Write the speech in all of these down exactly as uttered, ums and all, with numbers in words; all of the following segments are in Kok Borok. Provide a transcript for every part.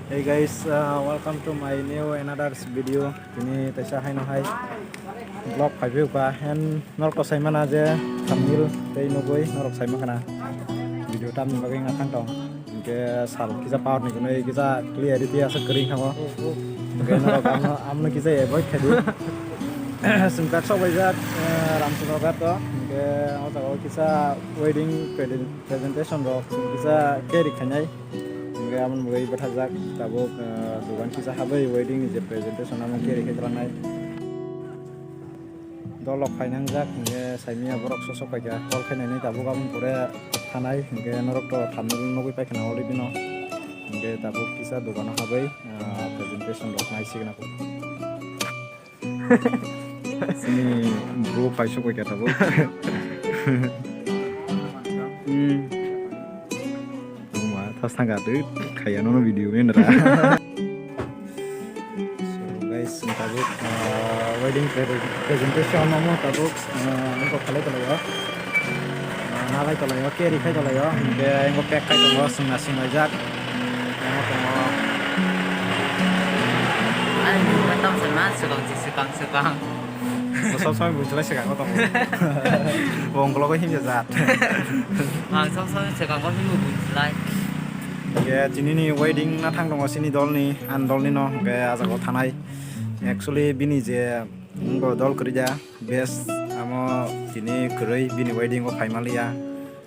Hey guys, uh, welcome to my new another video. Tini teisa haino hai vlog phaiphio ka, and norok to saimana je thumbnail tei nugui norok saimankha na video tamni bagwi wngna thang tong. Hinkhe sal kisa power ni hwnwi kisa clarity aswk kwrwi thango. Hinkhe norok amno, amno kisa avoid khaidi. Chwng tak sok laijak, eh, Ramchandra Ghat o. Hinkhe o jaga o kisa wedding pre-, presentation rok chwng kisa carry khainai. Hinkhe aboni bagwi bwthajak tabuk, eh, dogan kisa habwi wedding ni je presentation amo carry khai twlangnai. Dolok phainangjak hinkhe saimanya borok sosok paikha call khainani tabuk aboni pore thanai hinkhe norok to thumbnail nugui paikha na already no. Hinkhe tabuk kisa dogano habwi, ah, presentation rok naisigwna kuk. Sini bro paisok paikha tabuk. Hmm. Wngma thas thangkha twi khaiya nono video mendra. So guys, tabuk, ah, wedding pre-, presentation omo tabuk, ah, wngkha khalai tonglaio. Ah, nalai tonglaio, carry khai tonglaio, hinkhe wngkha pack khai tongo, swngna swnglaijak. Omo tongo. Ani mungkha tamo sanma swkang si swkang swkang. Bo sob somoi buchilai swkango tongo. Bo ungkologo himya jat. Ang sob somoi swkango himwi buchilai. Ye, tinini wedding na thang tongo chini dolni, ani dolni no, hwnkhe ah jaga o thanai. Actually, bini je, mm, bo dol kwrwi da, best, amo tini kwrwi bini wedding o phaimaliya.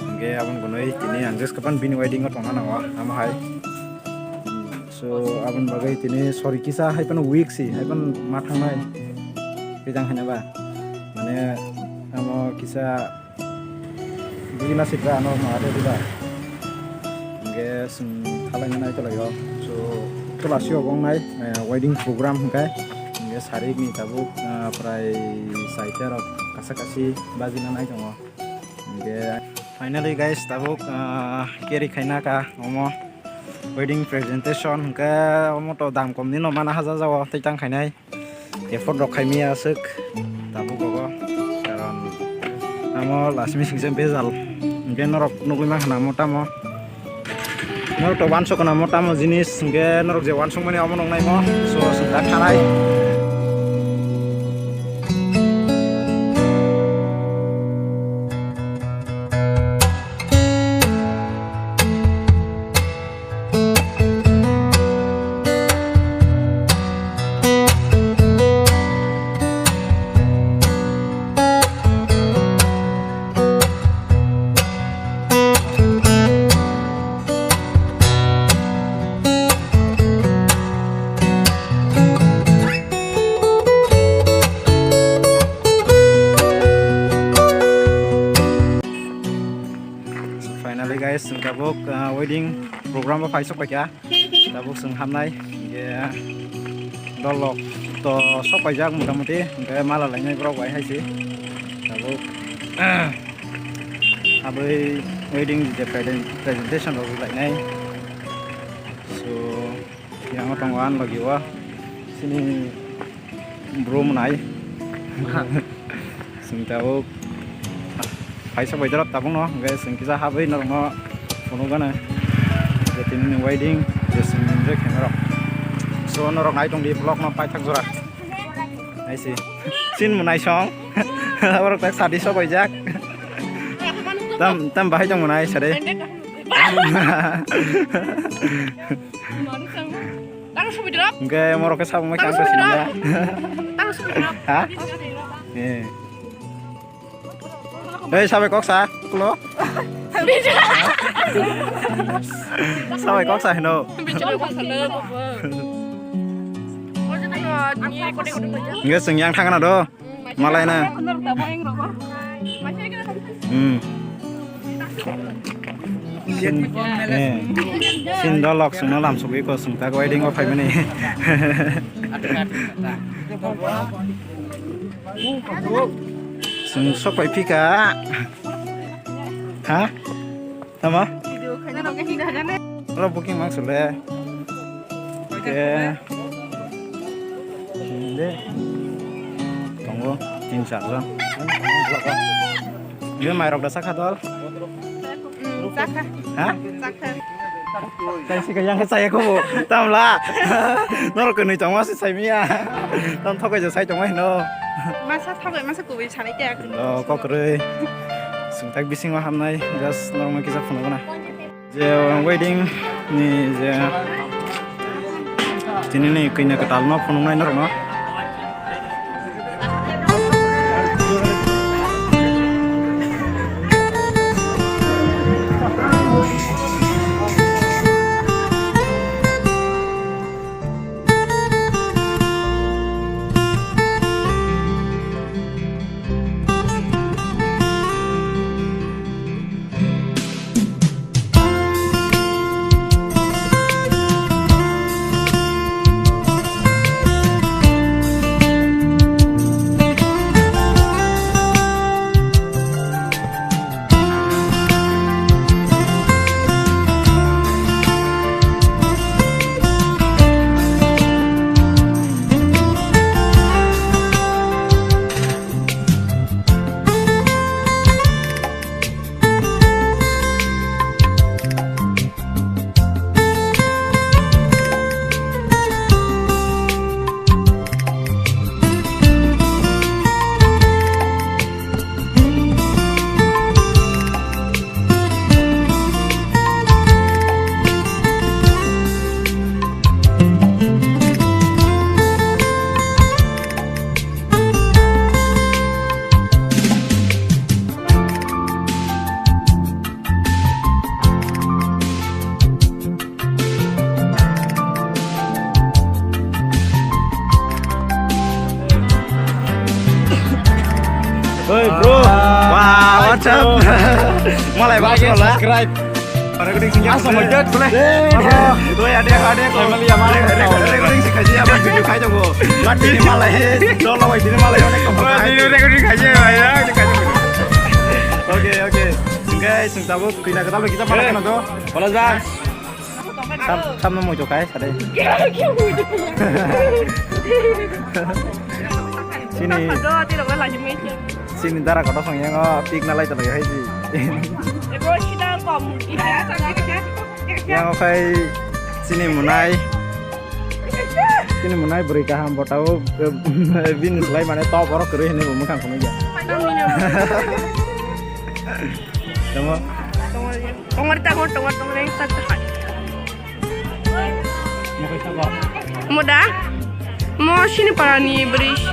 Hingke aboni gunui tini ang jeskapan bini wedding o tongna nango, amo hai. So, aboni bagwi tini sori kisa hai phano weak si, hai phano ma thangnai. Twijang haino ba? Mane, amo kisa bugina sitra ano ma ade diba? Hingke chwng thalaina nai tolaio. So, tola sio gongnai, eh, wedding program hingke. Hingke sarikni tabuk, eh, prai saita rok kasa kasi bajina nai tongo. Hingke finally guys, tabuk, ah, carry khaina ka omo wedding presentation hingke omo to dam kom ni no mana haja jago tei tang khainai effort rok khaimia aswk tabuk rogo karon amo last missing se bejal hingke norok nugui mankha na amo tamo. Norok to wansok khna mo tamo jinis hingke norok je wansok mani omo nongnai mo. So, chwng da khanai. So finally guys, chwng tabuk, ah, wedding program o phai sok paikha. Tabuk chwng hamnai, hingke dolok to sok paijak motamoti, hingke mala lainai borok bai hai se. Tabuk aboi wedding je presen-, presentation rok lainai. So, yang tongo ani logi o, sini bro mwnai. Chwng tabuk phaisa bai jorok tabukno, hwnkhe chwng kisa habwi norokno phunukgana je tinini wedding je chwng enjoy khaima rok. So norok nai tongdi vlogno paithak jora. Naisi. Sin mwnai song. Borok tak sadi sok paijak. Tam, tam bahai tong mwnai sade. Hwnkhe morok khe sabuk mai kang sini ya. Ha? Eh. Hei, sabai kok sa, kulo. Sabai kok sa hino. Hingke chwng yang thangna do. Malai na. Hmm. Sin, eh, sin dolok chwngno lamsogwi ko chwng tak wedding o phaimani. Chwng sok pai phika. Ha? Tamo? Oro booking mang sole. Oke. De. Tongo tin char jon. Ini mai rok da sakha dol. Hmm, sakha. Ha? Sakha. Tei si kaya khe chaya kho bo. Tamla. Norok kwnwi tongma se sai miya. Tam thokai je sai tongma hino. Masa thokai masa kubui sanai te akung. Oh, kokroi. Sungtak bisingo hamnai, just norokno kisa phunukna. Je wedding ni je tini ni kanya kwtal no phunuknai norokno. Oi, bro. Wah, what's up? Malai, like and subscribe. Ore guding sinja. Asa mo jat bole. Oi, ade, ade ko. Family amare. Ore guding sinja, apa video khai jago. But ini malai, dolo ini malai, onek ko. Oi, ini ore guding khai jago, ya, ini khai jago. Oke, oke. Guys, sing tabuk, kita ketahui kita malah kena tuh. Hola, Bang. Sam, sam no mucho kai, sare. Sini. Sini dara kotor song yang, oh, pik na lai talo hai ji. Yang okai sini munai. Sini munai beri kaham botau, eh, bin selai mana top orok kerui ini bumukang kono ya. Tunggu. Tongor ta hor tongor tongor yang sat hai. Mo da? Mo sini parani bridge.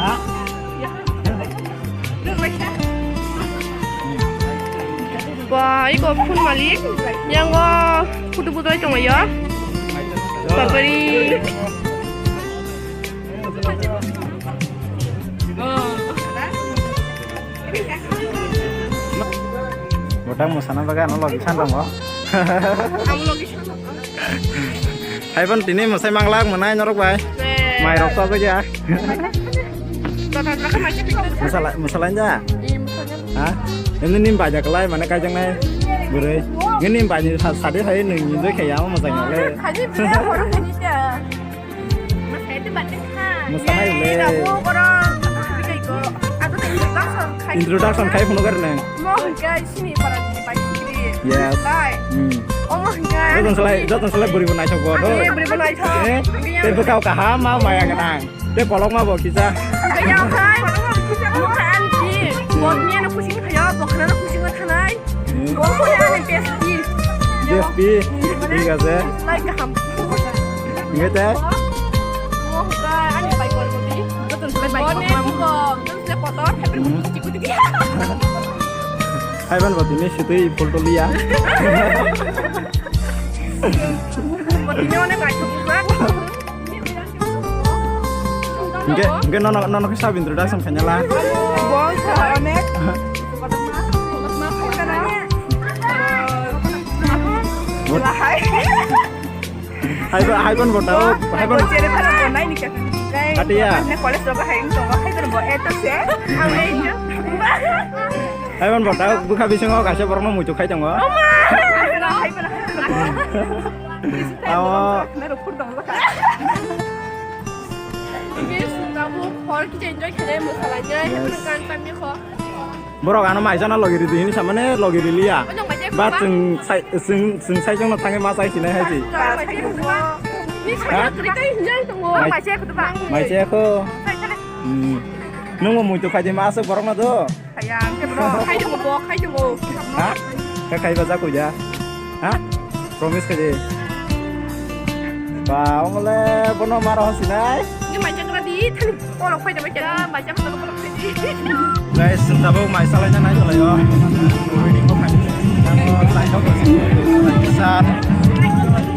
Ha? Ba, iko phun malik. Yang go putu putu tongo yo. Babari. Botang musana bagwi ano logi san tongo. Ang logi san tongo. Hai bon tini musai manglak mwnai norok bai. Mai rok to bagya. Musala musala ja. Ha? Ini nim baja kelai mana kajang nai. Bure. Ini nim baja sadi hai nung nung kaya musang le. Hadi bia horo hadi ja. Mosanai le. Introduction khai phunukar nang. Mo hingke sini para ni pai sikri. Yes. Lai. Hmm. Omo hingke. Joton salai, joton salai buri bo naithok bo. Ani buri bo naithok. Eh, te bwkha kaham ma maya gwnang. Te kolok ma bo kisa. Kaya khai. Mo khai anti. Bot ni ano kuching kaya, bokna no kuching thanai. Hmm. Bot ni ano pesti. Pesti. Thik ase. Lai kaham. Nge te? Mo hingke ani pai kol moti. Joton salai pai kol. Mo hingke kotor, hai pun kuching kuching. Hai ban boti ni situi pol toliya. Boti ni onek ai thok. Hingke, hingke nono, nono khe sab introduction khainala. Bol sa onek. Lahai. Hai ba, hai ban bo tao, hai ban. Chere phano bo nai ni khe. Katiya. Ne college rogo hai wng tongo, hai ban bo eto se. Ang ei. Hai ban bo tao, bwkha bisingo kaisa borokno muitu khai tongo. Oma. Hai ban. Amo. Nero phun tongo. Ini suka bu, hor kita enjoy khe, mosalanya, hai ban kan tamni kho. Borok ano maisano logi ridi hini samane logi riliya. Ba chwng sai, chwng, chwng saichwngno thangwi ma chai sinai hai si. Ba sai chwng. Ni Ha? sakha kwrwi tei hinjang tongo. Mai- Mai chaya kutu ba. Mai chaya ko. Sai chale. Hmm. Nungbo muitu khaidi ma aswk borokno do? Khaya, ang khe bro. Khai tongo bo, khai tongo. Ha? Khe khaiba ja kuja? Ha? Promise khaidi. Ba, ongole bono maro sinai. Ni mai chakra di, thani. Borok phai da bai kya? Mai chakra borok phai di. Guys, chwng tabuk mai salaina nai tonglaio. Wedding bo phai. Sir.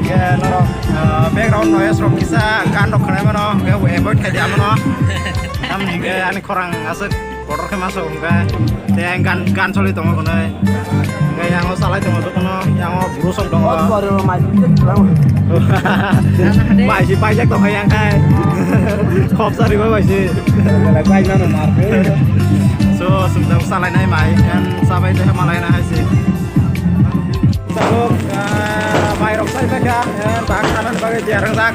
Ke norok, ah, background noise rok kisa gan rok khwnai mano. Ke avoid khai di amano. Tamni ke ani khorang aswk kotor khe masa wngkha. Te gan, gan choli tongo hwnwi. Hingke yango salai tongo jotono, yango bwswk tongo. Mai si paijak tongkha yang khai. Khopsa riba mai si. Belai paimano mar. So, sumjang salainai mai, and sabai teh malaina hai si. Sabuk, ah, mai rok sai tongkha, and bak sanan bagwi tiyar wngjak.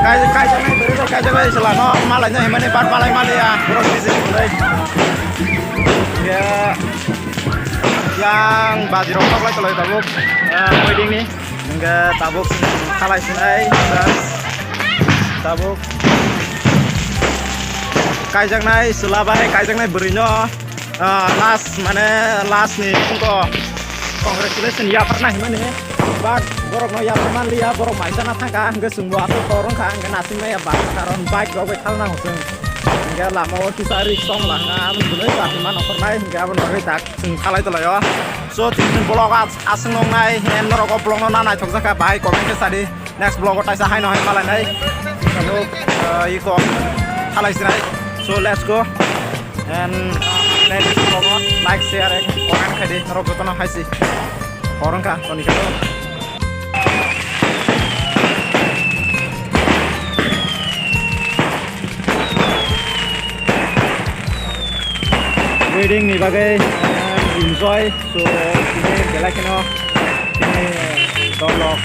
Kai, kai janai, beri rok kai janai, selano malaina himani bar malai maliya, borok busy hwnwi. Ya. Yang baji rok tok lai tolai tabuk, ah, wedding ni. Hingke tabuk khalai sinai, tabuk kaijaknai chwla bai kaijaknai bwrwi no, ah, last mane last ni phungo congratulation yapharna himani, but borok no yaphar manliya, borok mai chana thangkha, hingke chwngbo aswk tor wngkha, hingke nasing maya ba karon bike rok bai thalna hosong, hingke lama o kisa risk tong langkha, aboni bagwi ba hima nongkhornai, hingke aboni bagwi tak. Chwng khalai tonglaio. So, tini vlog as-, aswk nongnai, and norok o vlog no na naithok jakha, bahai comment khe sadi. Next vlog o taisa haino hai malainai. Hello, uh, iko khalai sinai. So, let's go. And next vlog o like, share, and comment khai di. Norok jotono hai si. Hor wngkha, toni khe. Wedding ni bagwi, eh, enjoy. So, tini belai kheno tini dolok